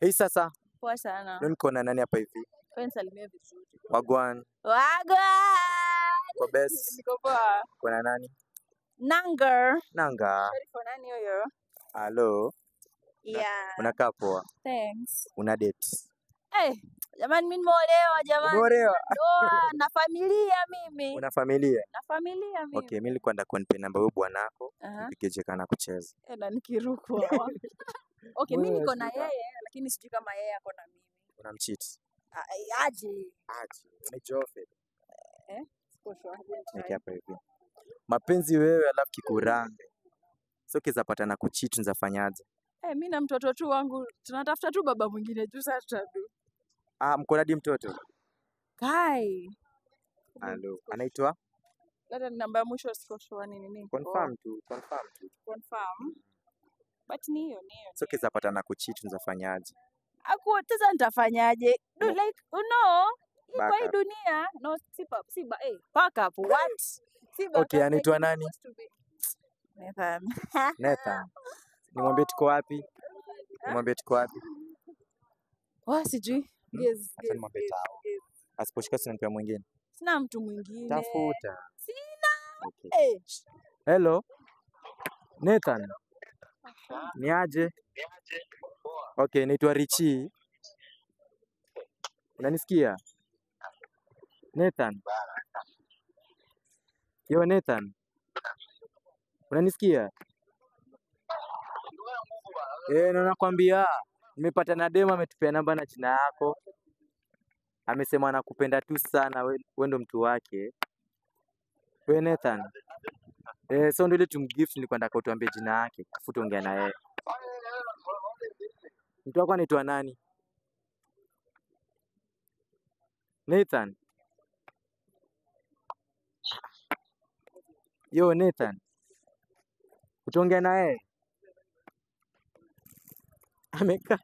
Hey, sasa Poa sana. leo niko na nani hapa hivi? Wewe nisalimie vizuri. Wagwan. Wagwan. Kwa best. Niko poa. Kuna nani? Nanga. Nanga. Sorry for nani huyo? Hello. Yeah. Unakaa poa. Thanks. Una date. Eh, jamani mimi nimeolewa jamani. Umeolewa? Ndoa na familia mimi. Una familia? Na familia mimi. Okay, mimi nilikuwa nataka unipe namba huyo bwanako, nipige jeka na kucheza. Eh, na nikirukwa. Okay, mimi Wewe niko na sika. yeye lakini sijui kama yeye ako na mimi. Unamcheat. Aje. Aje. Umejofe. Eh? Siko sure. Niweke hapa hivi. Mapenzi wewe alafu kikurambe. So kizapata na kucheat unzafanyaje? Eh, mimi na mtoto tu wangu tunatafuta tu baba mwingine juu sasa tutadu. Ah, mko hadi mtoto? Kai. Hello. Anaitwa? Labda ni namba ya mwisho siko sure ni nini. Confirm tu, confirm tu. Confirm. But ni hiyo, ni hiyo. So kizapata na kucheat unzafanyaje? Aku sasa nitafanyaje? Do like you know, hii kwa hii Backup. dunia no si pa, si ba, eh, back up what? Si back Okay, up, anaitwa like, nani? supposed to be. Nathan. Nathan. Nimwambie tuko wapi? Nimwambie tuko wapi? Wa sijui. Guess, Acha guess, nimwambie guess, tao. guess. Asiposhika sinanipea mwingine. Sina mtu mwingine. Tafuta. Sina. Okay. Eh. Hello. Nathan. Ni aje? Okay, naitwa Richi. Unanisikia? Nathan. Yo Nathan. Unanisikia? Eh, na nakwambia nimepata na demu ametupea namba na jina yako. Amesema anakupenda tu sana, we ndo mtu wake. We Nathan. Eh, so ndio ile tumgift nilikuwa nataka utuambie jina yake, afu tuongea na yeye. Mtu wako anaitwa nani? Nathan. Yo Nathan. Utaongea na yeye? Amekaa.